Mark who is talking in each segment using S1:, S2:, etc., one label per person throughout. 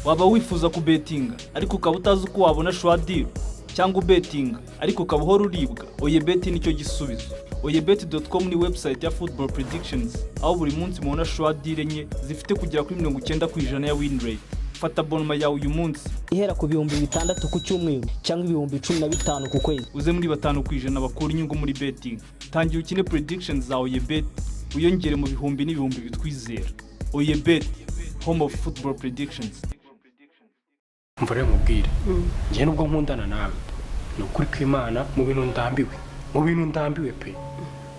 S1: Waba wifuza kubetinga ariko ukaba utazi uko wabona sure deal, cyangwa ubetinga ariko ukaba uhora uribwa? Oyebet nicyo gisubizo. Oyebet.com ni website ya football predictions, aho buri munsi mubona sure deal enye zifite kugera kuri 90% ya win rate. Fata abonnement yawe uyu munsi
S2: ihera ku 6000 ku cyumweru cyangwa 15,000 ku kwezi.
S1: Uze muri 5% bakura inyungu muri betting. Tangira ukine predictions za Oyebet, wiyongere mu bihumbi n'ibihumbi bitwizera. Oyebet, home of football predictions.
S3: Mva rero mubwire, njyewe nubwo nkundana nawe, ni ukuri kw'Imana, mu bintu ndambiwe, mu bintu ndambiwe pe,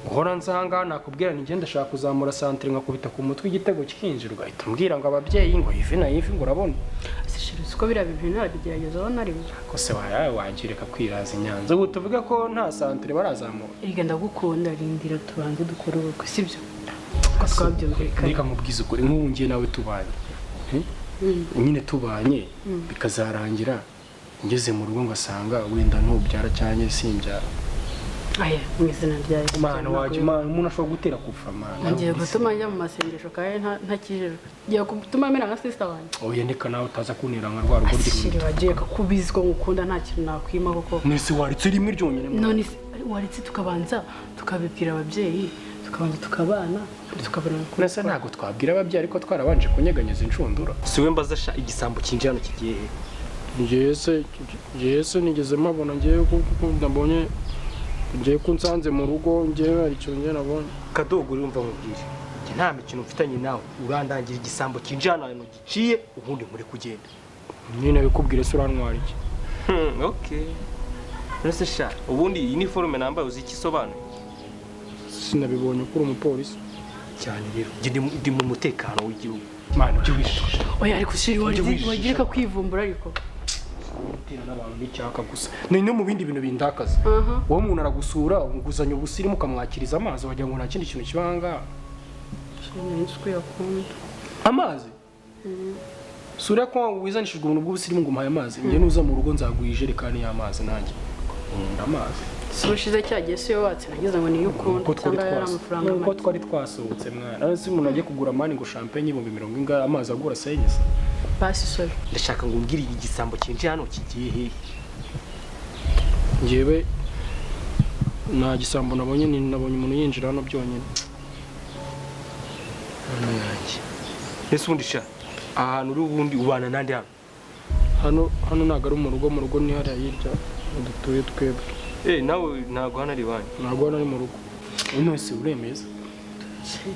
S3: guhora nsanga nakubwira ni ngenda ndashaka kuzamura santire nkakubita ku mutwe igitego kikinjira, ugahita umbwira ngo ababyeyi, ngo ivi na ivi, ngo urabona.
S4: Ese chéri, uzi ko biriya bintu narabigerageza na rimwe?
S3: Ko se wayawe wangireka kwiraza i Nyanza, ubu tuvuge ko nta santire barazamura?
S4: Erega ndagukunda, rindira tubanze dukore ubukwe, sibyo ko twabyumvikanye?
S3: Reka nkubwize ukuri, nk'ubu ngiye nawe tubanye, nyine tubanye bikazarangira ngeze mu rugo ngasanga wenda ntubyara cyangwa simbyara.
S4: Aya, mu izina rya Yesu.
S3: Mana wajya, Imana, umuntu ashobora gutera kufa, Mana.
S4: Ngiye gutuma njya mu masengesho kandi ntakijijwe, ngiye gutuma mera nka sister wanjye.
S3: Oya, ndeka nawe utaza kuntera nka rwa rugo.
S4: Chéri, wagiye ko ubizi ko ngukunda, nta kintu nakwima koko.
S3: Mwese waretse rimwe ryonyine?
S4: None se waretse tukabanza tukabibwira ababyeyi, tukabanza tukabana, tukabona?
S3: Nese ntabwo twabwira ababyeyi ariko twarabanje kunyeganyeza inshundura?
S5: Si we mbaza sha, igisambo kinjira hano kigiye he?
S3: Njyewe se nigeze mpabona? Njyewe kuko ndabonye, ngiye ko nsanze mu rugo, njyewe hari ikintu njye nabonye.
S5: Kadogo, urumva nkubwire, njye nta mikino mfitanye nawe. Urandangira igisambo kinjira hano ahantu giciye, ubundi nkure kugenda.
S3: Nyine bikubwire se urantwara iki?
S5: Okay, none se sha, ubundi iyi uniforme nambaye uzi icyo isobanuye?
S3: Sinabibonye ko uri umupolisi.
S5: Cyane rero, njye ndi mu mutekano w'igihugu.
S3: Mana, ibyo wishe.
S4: Oya, ariko chéri, wagira kwivumbura ariko.
S3: Gutera n'abantu n'icyaka gusa ni no mu bindi bintu bindakaza. Wowe umuntu aragusura, unguzanya ubusirimu, ukamwakiriza amazi, wagira ngo nta kindi kintu kiba aha ngaha.
S4: Chéri, nari nzi ko uyakunda.
S3: Amazi sura ko wizanishijwe ubuntu bw'ubusirimu ngo umuhaye amazi. Njye nuza mu rugo nzaguha ijerekani y'amazi, nanjye nkunda amazi.
S4: Si ubushize cyagiye si yo watse? Nagize ngo niyo ukunda.
S3: Uko twari
S4: Cyangwa yari amafaranga
S3: uko
S4: make.
S3: twari twasohotse mwana. None se umuntu agiye kugura mani ngo champagne 40,000, amazi agura senyisa?
S4: Basi sorry.
S5: Ndashaka ngo umbwire, iyi gisambo kinjiye hano kigiye hehe?
S3: Njyewe nta gisambo nabonye, ni nabonye umuntu yinjira hano byonyine.
S5: Mana yanjye! Ese ubundi sha, ahantu uri ubundi ubana nande hano?
S3: Hano ntabwo ari mu rugo, mu rugo ni hariya hirya dutuye twebwe.
S5: Eh, nawe ntabwo hano ari iwanyu?
S3: Ntabwo hano ari mu rugo. None se uremeza?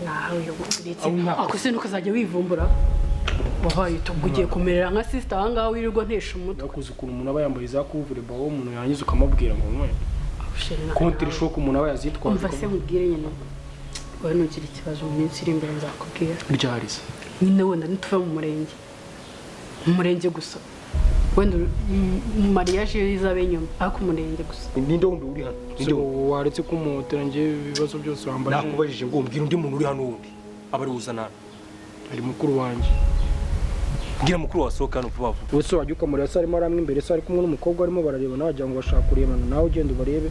S4: Nawe uretse.
S3: Aho nta-
S4: Ako se ntukazajya wivumbura, wabaye ugiye kumerera nka sister ahangaha, wirirwa ntesha umutwe.
S3: Yakuze ukuntu umuntu aba yambaye za couvre-feu, umuntu yarangiza ukamubwira ngo nkwe
S4: Chéri,
S3: contre choc umuntu aba yazitwaje.
S4: Umva se nkubwire nyine, wowe nugira ikibazo mu minsi iri imbere nzakubwira.
S3: Ryarize?
S4: Nyine wenda nituva mu murenge, mu murenge gusa, wenda mariage yo izabe nyuma, ariko umurenge gusa.
S5: Ninde wundi uri hano? Ninde wundi?
S3: Waretse kumuhotera, njyewe ibibazo byose wambaje.
S5: Nakubajije ngo umbwire undi muntu uri hano wundi aba ari uzana hano.
S3: Hari mukuru wanjye.
S5: Mbwira mukuru wasohoka hano vuba vuba.
S3: Wese wajya ukamureba se, arimo aramwe imbere se, ari kumwe n'umukobwa, arimo bararebana, wagira ngo bashaka kurebana. Nawe ugenda ubarebe,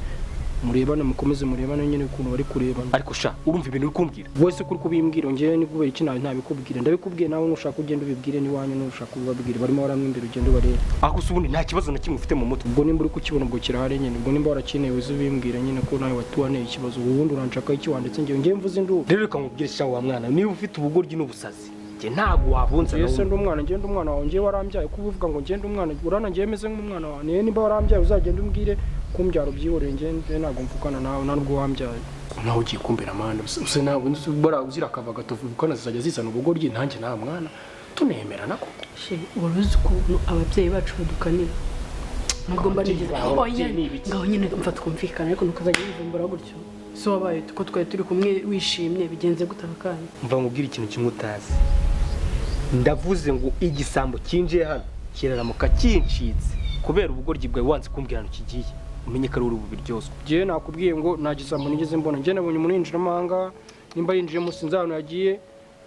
S3: murebane, mukomeze murebane nyine ukuntu bari kurebana.
S5: Ariko sha, urumva ibintu uri kumbwira?
S3: Wese kuri kubimbwira, njyewe ni kubera iki nawe ntabikubwira? Ndabikubwiye, nawe nushaka ugenda ubibwire n'iwanyu, nushaka ubibabwire. Barimo baramwe imbere, ugenda ubarebe.
S5: Ariko se ubundi nta kibazo na kimwe ufite mu mutwe?
S3: Ubwo nimba uri kukibona, ubwo kirahari nyine. Ubwo nimba warakineye uze ubimbwire nyine ko nawe watuwaneye ikibazo. Ubundi uranshakaho iki wanditse? Njyewe mvuze induru.
S5: Rero reka nkubwire sha wa mwana, niba ufite ubugoryi n'ubusazi, njye ntabwo wabunza.
S3: Ese ndi umwana? Njyewe ndi umwana wawe? Njyewe warambyaye kuba uvuga ngo njyewe ndi umwana? Urana njyewe meze nk'umwana wawe? Niyo nimba warambyaye uzagenda umbwire kumbyara ubyihoreye. Njyewe ntabwo mvukana nawe, nta nubwo wambyaye. Nawe ugiye kumbera amande usa nawe bora uzira akava gatuvukana zizajya zizana ubugoryi, nanjye nta mwana tunemerana koko.
S4: Chéri, wari uzi ukuntu ababyeyi bacu badukanira nubwo mba nigeze
S3: Ababyeyi
S4: oya
S3: bawe ni ibiki?
S4: Ngaho nyine mfa twumvikana, ariko ntukazajya wivumbura gutyo. Si wabaye ko twari turi kumwe wishimye, bigenze gute aka kanya?
S5: Mva nkubwire ikintu kimwe utazi. Ndavuze ngo igisambo cyinjiye hano kiraramuka kincitse kubera ubugoryi bwawe, wanze kumbwira ahantu kigiye, umenye ko ari uri bubiryozwe.
S3: Njyewe nakubwiye ngo nta gisambo nigeze mbona. Njyewe nabonye umuntu yinjiramo aha ngaha, nimba yinjiyemo sinzi ahantu yagiye.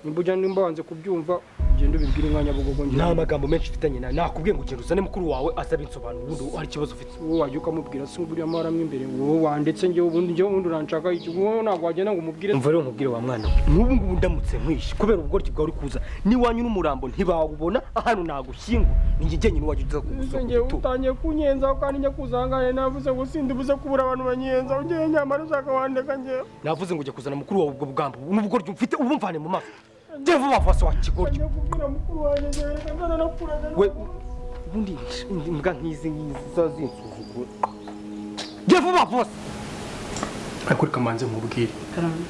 S3: Nimba ujya, nimba wanze kubyumva, Ugende ubibwire inka Nyabugogo njye.
S5: Nta magambo menshi mfitanye nawe. Nakubwiye ngo ugenda uzane mukuru wawe azabe insobanuro, ubundi hari ikibazo ufite?
S3: Wowe wajya ukamubwira se buriya amahoro imbere, wowe wandetse njyewe, ubundi njyewe, ubundi uranshaka iki? Wowe ntabwo wagenda ngo umubwire.
S5: Umva rero nkubwire wa mwana we, nk'ubu ngubu ndamutse nkwishe kubera ubugoryi bwawe uri kuza n'iwanyu n'umurambo ntibawubona ahantu nagushyingura, ni njye jyenyine wajya uza kugusoma.
S3: Njyewe utangiye kunyenzaho kandi njya kuzangane navuze ngo sindi buze kubura abantu banyenzaho njyewe, nyamara ushaka wandeka njyewe.
S5: Navuze ngo ujya kuzana mukuru wawe, ubwo bugambo n'ubugoryi mfite ubumvane mu maso. Jye vuba vuba se wa kigoryi.
S3: Ngiye kubwira mukuru wanjye njyewe, reka nzananakuraga.
S5: We, ubundi imbwa nk'izi ngizi ziba zinsuzugura. Jye vuba vuba se.
S3: Ariko reka mbanze nkubwire.
S4: Karame.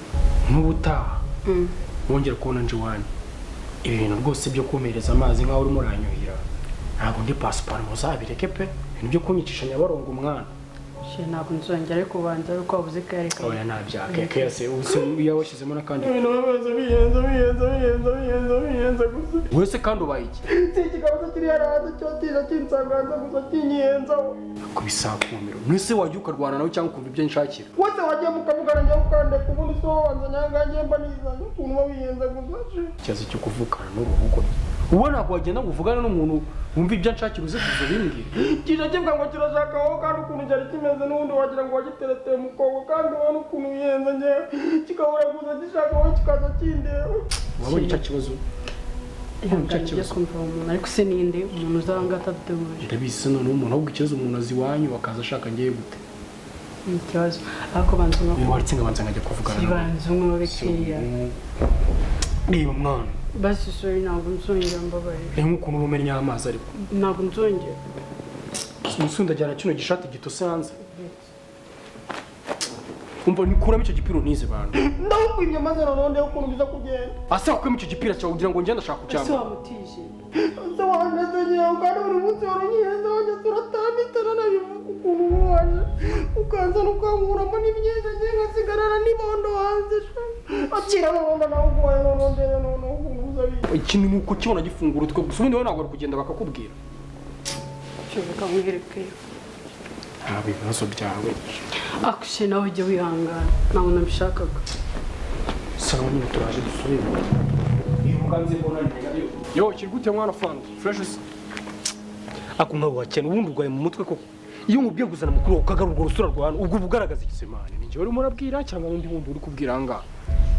S3: Nk'ubutaha wongera kubona nje iwanyu, ibi bintu rwose byo kumpereza amazi nk'aho urimo uranyuhira, ntabwo ndi pasiparumu, uzabireke pe, ibintu byo kunyicisha Nyabarongo umwana.
S4: She, ntabwo nzongera, ariko ubanza ari uko wabuze kayareka.
S3: Oya, ntabyaka kese iyo washyizemo n'akandi ibintu babanza biyenza biyenza biyenza biyenza biyenza gusa. Wese kandi ubaye iki? Si ikiganza kiri hanze cyo kiza kinsanganza gusa kinyiyenzaho kubisakumiro. Mwese wajya ukarwana nawe cyangwa ukumva ibyo nshakira, wese wagiye mukavugana njya ukandeka, ubundi si wowe wanza nyangange mba nizanye ukuntu uba wiyenza gusa. Ikibazo cyo kuvukana n'uruhugo, uwo ntabwo wagenda ngo uvugane n'umuntu wumva ibyo nshakira, uze kuza ubimbwira. Kije kivuga ngo kirashaka wowe, kandi ukuntu cyari kimeze n'ubundi wagira ngo wagitereteye umukobwa, kandi ubona ukuntu wiyenza ngewe kigahora gusa gishaka wowe kikaza kindeba. Wabonye icyo kibazo?
S4: Ihangane ujye kumva uwo muntu, ariko se ninde umuntu uzanga ataduteguje?
S3: Ndabizi se noneho umuntu, ahubwo ikibazo umuntu azi iwanyu akaza ashaka ngewe gute?
S4: Ni ikibazo, ariko banza unywe.
S3: Waretse nkabanza nkajya kuvugana nawe.
S4: Banza unywe bikeya.
S3: Reba mwana.
S4: Basi sorry, ntabwo nzongera, mbabarira.
S3: Reba nk'ukuntu uba umennye amazi ariko.
S4: Ntabwo nzongera.
S3: Umusore ndajyana kino gishati gitose hanze. Umva, nikuramo icyo gipira unize bantu. Ndakwimye maze noneho ndebe ukuntu biza kugenda. Ase wakuyemo icyo gipira cyawe ugira ngo ngende ashaka
S4: Ese
S3: kucyambara.
S4: wamutije?
S3: Ese wandetse ngewe, kandi buri munsi warunyihenze wanjye turatanditana nabivuga ukuntu uba waje ukanzana ukankuramo n'imyenda ngewe nkasigarana n'ibondo hanze. Akira noneho nawe uguhaye, noneho ndebe noneho ukuntu uza biga. Ikintu ni uko kibona gifungura utwe gusa, ubundi wowe ntabwo wari kugenda bakakubwira.
S4: Reka nkwereke.
S3: Ntabwo ibibazo byawe.
S4: Akushe, nawe ujye wihangana, ntabwo nabishakaga.
S3: Sawa nyine, turaje dusubire. Iyo mbwa nze mbona ni yo kiri gute mwana fana fresh se?
S5: Ako nkawe wakena, ubundi urwaye mu mutwe koko. Iyo nkubwiye kuzana mukuru wawe ukagarura urwo rusura rwa hano, ubwo uba ugaragaza iki?
S3: Semani, ni njyewe urimo urabwira cyangwa n'undi wundi uri kubwira aha ngaha?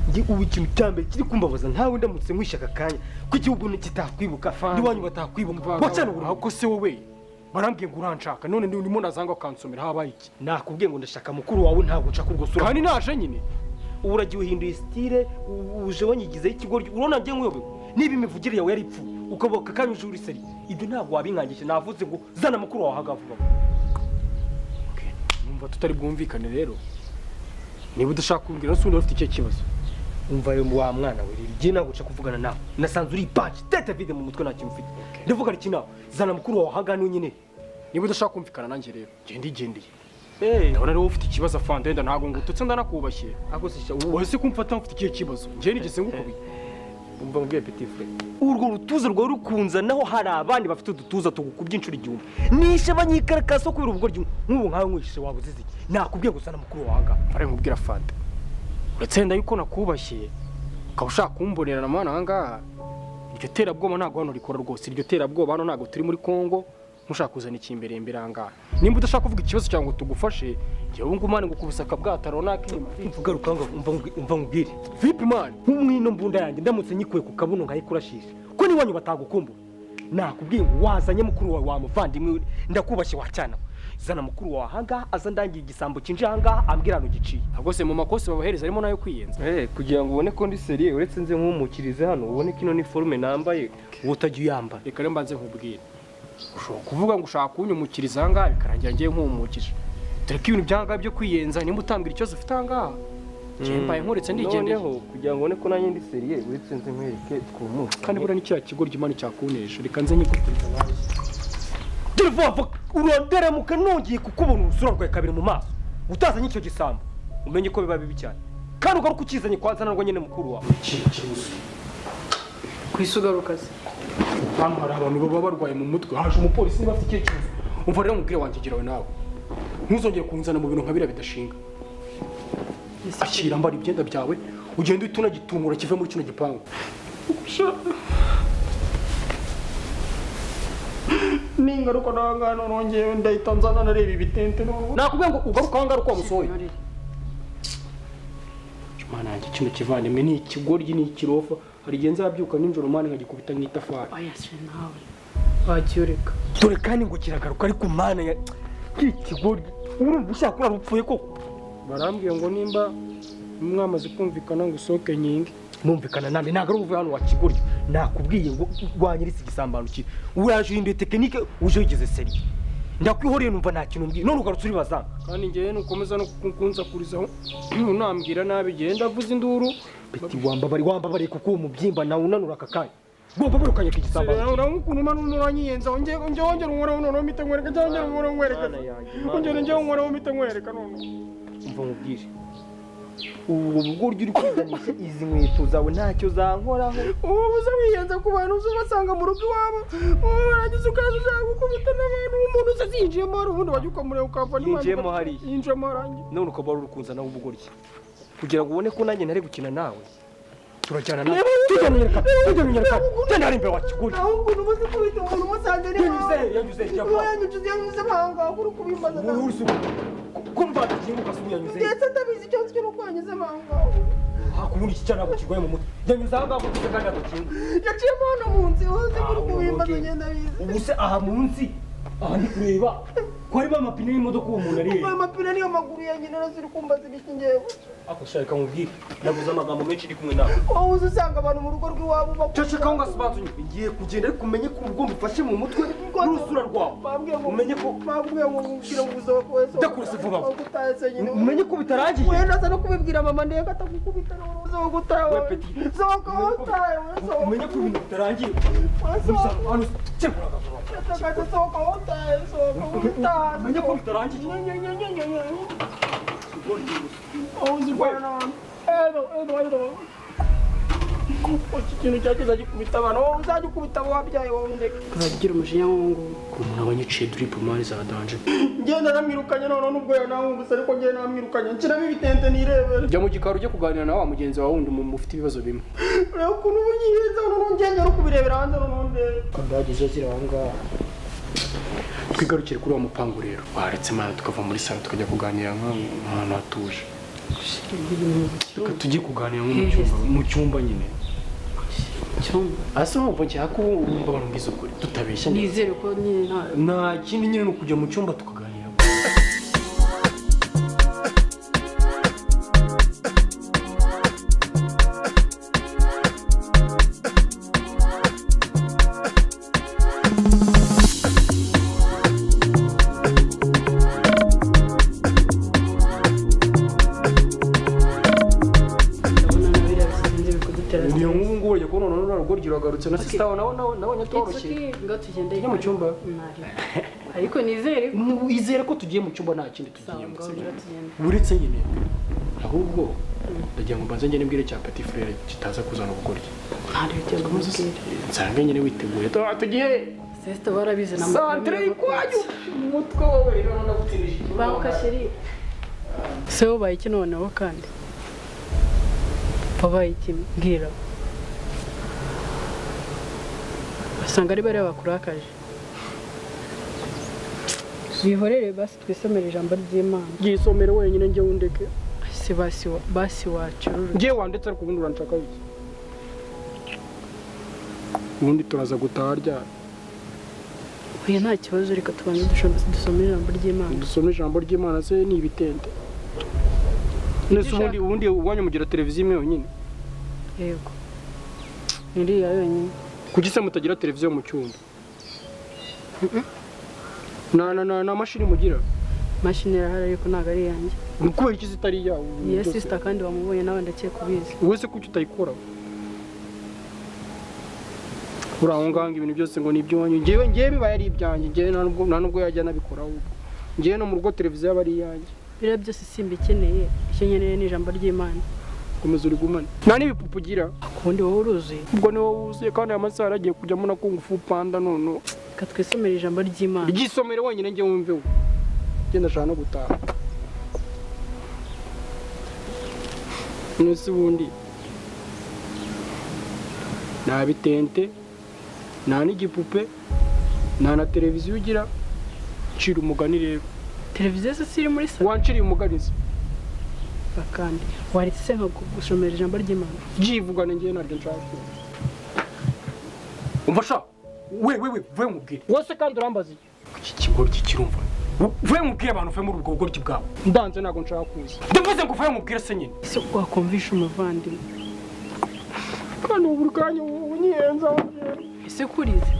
S5: Njye ubu ikintu cya mbere kiri kumbabaza, ntawe ndamutse nkwishe aka kanya ko igihugu kitakwibuka, n'iwanyu batakwibuka, wacana ubu.
S3: Ahubwo se wowe barambwiye ngo uranshaka, none ndimo ndazanga ukansomera, habaye iki?
S5: Nakubwiye ngo ndashaka mukuru wawe, ntabwo nshaka urwo sura.
S3: Kandi naje nyine.
S5: Ubu uragiye uhinduye style, uje wanyigizeho ikigoryi, urabona ngiye nkuyobewe. Niba imivugire yawe yari ipfuye ukaba aka kanya uje uri sérieux, ibyo ntabwo wabinkangisha. Navuze ngo zana mukuru wawe ahangaha vuba.
S3: Okay, numva tutari bwumvikane rero. Niba udashaka kumbwira se ubundi ufite ikihe kibazo?
S5: Umva yo wa mwana we rero, njye ntabwo nshaka kuvugana nawe. Nasanze uri ipanci tête vide mu mutwe, nta kintu ufite. Ndavuga iki nawe? Zana mukuru wawe ahangaha niwe nyine.
S3: Niba udashaka kumvikana nanjye rero, genda igendeye. Ndabona rero ufite ikibazo afande, wenda ntabwo ngututse, ndanakubashye.
S5: Ako sisha ubu.
S3: Wowe se kumfata mfite ikihe kibazo? Njye nigeze ngukubiye?
S5: Umva mbwiye petit frère, urwo rutuza rwawe rukunza naho hari abandi bafite udutuza tugukubye inshuro 1000 nishe banyikarakasa kubera ubugoryi nk'ubu nkawe nkwishe waba uzize iki? Nakubwiye gusa na mukuru wawe ahangaha.
S3: Ari nkubwira afande, uretse wenda yuko nakubashye ukaba ushaka kumbonera na mwana aha ngaha, iryo terabwoba ntabwo hano rikora rwose. Iryo terabwoba hano ntabwo turi muri Kongo ntushaka kuzana ikimbere imbere aha ngaha. Nimba udashaka kuvuga ikibazo cyawe ngo tugufashe, njyewe ubu ngubu mani ngukubise akabwataro runaka inyuma.
S5: Umva, ugaruka ngo umva nkubwire.
S3: Vipi mani?
S5: Nk'umwino mbunda yanjye ndamutse nyikuye ku kabuno nkayikurashisha ko n'iwanyu batagukumbura. Nakubwiye ngo wazanye mukuru wawe wa muvandimwe we, ndakubashye wacyana we. Zana mukuru wawe ahangaha aza ndangiye igisambo kinjiye ahangaha ambwira ahantu giciye.
S3: Ntabwo se mu makosi babahereza harimo n'ayo kwiyenza?
S5: Kugira ngo ubone ko ndi sérieux, uretse nze nkumukirize hano ubone ko ino ni forme nambaye wowe utajya uyambara.
S3: Reka rero mbanze nkubwire, ushobora kuvuga ngo ushaka kunyumukiriza aha ngaha bikarangira ngiye nkumukije, dore ko ibintu by'ahangaha byo kwiyenza. Nimba utambwira ikibazo ufite aha ngaha, njyewe mbaye nkuretse ndigendeye.
S5: Noneho kugira ngo ubone ko nanjye ndi sérieux, uretse nze nkwereke twumuke.
S3: Kandi buriya ni kiriya kigo ry'imana cyakunesha, reka nze nyikubwiriza nanjye.
S5: Dore vuba vuba uronderamuka nongeye kukubona urusura rwawe kabiri mu maso utazanye icyo gisambo, umenye ko biba bibi cyane, kandi ugaruka ukizanye kwanza narwo nyine mukuru wawe.
S3: Iki kibazo?
S4: Ku isi ugaruka se?
S3: Hano hari abantu baba barwaye mu mutwe, haje umupolisi niba afite ikihe kibazo. Umva rero mubwire wanjye, gira nawe ntuzongere kunzana mu bintu nka biriya bidashinga. Akira mbara ibyenda byawe ugende uhite unagitumura kive muri kino gipangu. Ningaruka nahangaha noneho ngewe ndahita nzana nareba ibitente noneho. Nakubwiye ngo ugaruke ahangaha uko wamusohoye. Mana yanjye, kino kivandimwe ni ikigoryi, ni ikirofa. Hari igihe nzabyuka nijoro, man, nkagikubita nk'itafari.
S4: Oya se, nawe wagiye ureka.
S5: Dore kandi ngo kiragaruka, ariko Mana ya ikigoryi, urumva ushaka kurara upfuye koko?
S3: Barambwiye ngo nimba mwamaze kumvikana ngo usohoke nkinge.
S5: Numvikana nande? Ntabwo ari uvuye hano wa kigoryi. Nakubwiye ngo rwanyiritse igisambano kiri, uraje uhinduye technique, uje wigeze sérieux. Ndakwihoreye, numva nta kintu umbwiye, none ugarutse uribazanga.
S3: Kandi ngewe nukomeza no kunsakurizaho unambwira nabi, igihe ndavuza induru.
S5: Petit, wambabari, wambabariye kuko uwo mubyimba nawe unanura aka kanya, wambabari ukanyaka igisambano.
S3: Urabona ukuntu umana uranyiyenza, nge wongera unkoraho noneho mpite nkwereka, cyangwa wongera unkoraho nkwereka.
S5: Mana yanjye, Mana.
S3: Ongera ngewe unkoraho mpite nkwereka noneho.
S5: Umva nkubwire, ubu bugoryi uri kwiganisha, izi nkweto zawe ntacyo zankoraho.
S3: Ubu uza wiyenza ku bantu, uza ubasanga mu rugo iwabo, warangiza ukaza ushaka gukubita n'abantu. Umuntu uza yinjiyemo hari, ubundi wajya ukamureba ukava.
S5: Yinjiyemo hariya.
S3: Yinjiyemo harangiye.
S5: None ukaba wari uri kunzanaho ubugoryi kugira ngo ubone ko nanjye ntari gukina nawe. Turajyana nawe, tujya nyereka, tujya nyereka, tujya hari imbere wa kigoryi.
S3: Aho ukuntu umaze kubita umuntu umusanze ni
S5: Yanyuze, yanyuze, jya.
S3: Yanyuze, yanyuze mahanga uri kubimbaza.
S5: Ubu uri ko mva ikintu ukasubiye yanyuze.
S3: Ndetse ndabizi, icyo nzi cyo nuko yanyuze mahanga.
S5: Hakubundi iki cyana ntabwo kirwaye mu mutwe. Yanyuze aha ngaha kuko kandi ntabwo kinga.
S3: Yaciyemo hano munsi, uzi kuri kubimbaza, ngenda bizi.
S5: Ubu se aha munsi aha ndi kureba ko harimo amapine y'imodoka, uwo muntu ari hehe?
S3: Ayo mapine niyo maguru yanjye, narazi uri kumbaza ibiki ngewe?
S5: Ako shaka nkubwire, navuze amagambo menshi ndi kumwe nawe.
S3: Wowe uzi usanga abantu mu rugo rw'iwabo bakunda.
S5: Ceceka aho ngaho, ubanza unyumve. Ngiye kugenda, ariko umenye ko ubwo mbifashe mu mutwe n'urusura rwawe.
S3: Bambwiye ngo
S5: Umenye ko
S3: bambwiye ngo ngubwire ngo usohoke wese.
S5: Ndakurasa vuba vuba.
S3: Utahe nyine.
S5: Umenye ko bitarangiye.
S3: Wenda aza no kubibwira mama, ndeka atagukubita rero. Sohoka utahe.
S5: We petit.
S3: Sohoka utahe. Sohoka.
S5: Umenye ko ibintu bitarangiye.
S3: Sohoka.
S5: Hano cyekura vuba.
S3: Sohoka utahe. Sohoka utahe.
S5: Umenye ko bitarangiye.
S3: Iki kintu cyakiza gikubita abantu, wowe uzajya ukubita abo wabyaye, wowe ndeke.
S4: Ukazagira umujinya nk'uwo nguwo.
S3: Umuntu aba anyiciye drip, man, za danger. Ngenda namwirukanye noneho, nubwo yanahungutse, ariko ngenda namwirukanye nshyiramo ibitente nirebere. Jya mu gikari ujye kuganira na wa mugenzi wawe wundi mufite ibibazo bimwe. Ureba ukuntu uba unyihenze, noneho ngenda uri kubirebera hanze, noneho ndebe kandagije ziri aho ngaho. Twigarukire kuri uwo mupangu rero. Waretse, mana, tukava muri salo tukajya kuganira nk'ahantu hatuje. Reka tujye kuganira nko mu cyumba, mu cyumba nyine.
S4: Cyumba?
S3: Ase wumva nshaka ko wumva abantu mbwiza ukuri tutabeshya?
S4: Nizere ko nyine nta
S3: Nta kindi nyine, ni ukujya mu cyumba tukaganira.
S4: Ndabona na biriya bisinzi biri kudutera.
S3: Niyo nk'ubu ngubu urajya kubona noneho narwo ruragarutse na sister wawe nawe nabonye
S4: It's
S3: atoroshye.
S4: okay, ngo tugende.
S3: Tujye mu cyumba.
S4: Ntari. Ariko nizere ko
S3: Izere ko tugiye mu cyumba, nta kindi
S4: Sawa,
S3: tugiyemo.
S4: ngaho rero tugende.
S3: Uretse nyine ahubwo ndagira ngo mbanze ngende mbwire cya petit frère kitaza kuzana ubugoryi.
S4: Ntari ugenda umubwire.
S3: Nsange nyine witeguye. Tugiye.
S4: Sister barabizi na
S3: Santere ikwanyu umutwe wowe rero ndagutindije.
S4: Banguka chérie. Se wabaye iki noneho kandi? Wabaye iki? Mbwira. Basanga ari bariya bakurakaje. Bihorere basi, twisomere ijambo ry'Imana.
S3: Ryisomere wenyine, njye wundeke.
S4: Se basi basi wacururu.
S3: Njye wanditse, ariko ubundi uranshaka iki? Ubundi turaza gutaha ryari?
S4: Oya, nta kibazo, reka tubanze dusome ijambo ry'Imana.
S3: Dusome ijambo ry'Imana se ni ibitente? Nese ubundi iwanyu mugira televiziyo imwe yonyine?
S4: Yego. Iriya yonyine.
S3: Kuki se mutagira televiziyo mu cyumba? Na mashini mugira?
S4: Mashini irahari, ariko ntabwo ari iyanjye.
S3: Ni ukubera iki zitari iyawe?
S4: Ni iya sister, kandi wamubonye nawe, ndakeka ubizi.
S3: Wowe se kuki utayikora? Uri aho ngaho ngo ibintu byose ngo ni iby'iwanyu. Ngewe bibaye ari ibyanjye, ngewe nta nubwo yajya anabikora ahubwo. Ngewe no mu rugo televiziyo aba ari iyanjye.
S4: Biriya byose simbikeneye, icyo nkeneye ni ijambo ry'Imana.
S3: Komeza urigumane. Nta n'ibipupe ugira.
S4: Ubundi wowe uruzuye.
S3: Ubwo ni wowe wuzuye, kandi aya masaha yaragiye kujyamo na kung fu panda none.
S4: Reka twisomere ijambo ry'Imana.
S3: Ryisomere wenyine, njye wumve we. Njye ndashaka no gutaha. Nese ubundi nta bitente, nta n'igipupe. Nta na televiziyo ugira. Ncira umugani rero.
S4: Televiziyo se iri muri salo?
S3: Wanciriye umugani se?
S4: Kandi waretse se nkagusomera ijambo ry'Imana?
S3: Byivugane, ngewe naryo nshaka.
S5: Umva sha, we we we, vuye nkubwire.
S3: Wose kandi urambaza iki?
S5: Iki kigoryi kirumva. Vuye nkubwire, abantu uvuye muri ubwo bugoryi bwawe.
S3: Ndanze, ntabwo nshaka kuza.
S5: Ndavuze ngo uvuye nkubwire se nyine.
S4: Ese wakumvisha umuvandimwe?
S3: Kandi ubu buri kanya ubu unyiyenza.
S4: Ese kurize?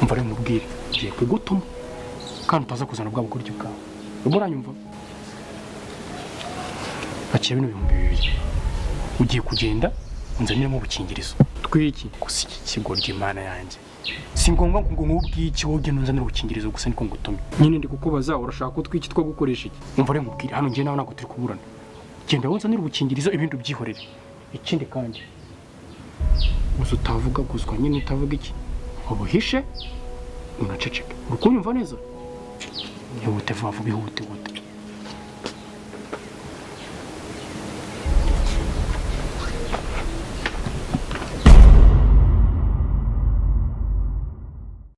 S5: Umva rero nkubwire, ngiye kugutuma kandi utaza kuzana bwa bugoryi bwawe. Urimo uranyumva? Akira bino 2000, ugiye kugenda unzaniremo ubukingirizo.
S3: Twiki?
S5: Gusa iki kigoryi, Imana yanjye, si ngombwa ngo nkubwiye iki, wowe ugenda unzanire ubukingirizo gusa, niko ngutumye.
S3: Nyine ndi kukubaza, urashaka ko twiki two gukoresha iki?
S5: Umva rero nkubwire, hano njye nawe ntabwo turi kuburana. Genda wowe unzanire ubukingirizo, ibindi ubyihorere. Ikindi kandi, gusa utavuga guzwa nyine, utavuga iki, ubuhishe, unaceceke. Uri kunyumva neza? Ihute vuba vuba, ihute ihute.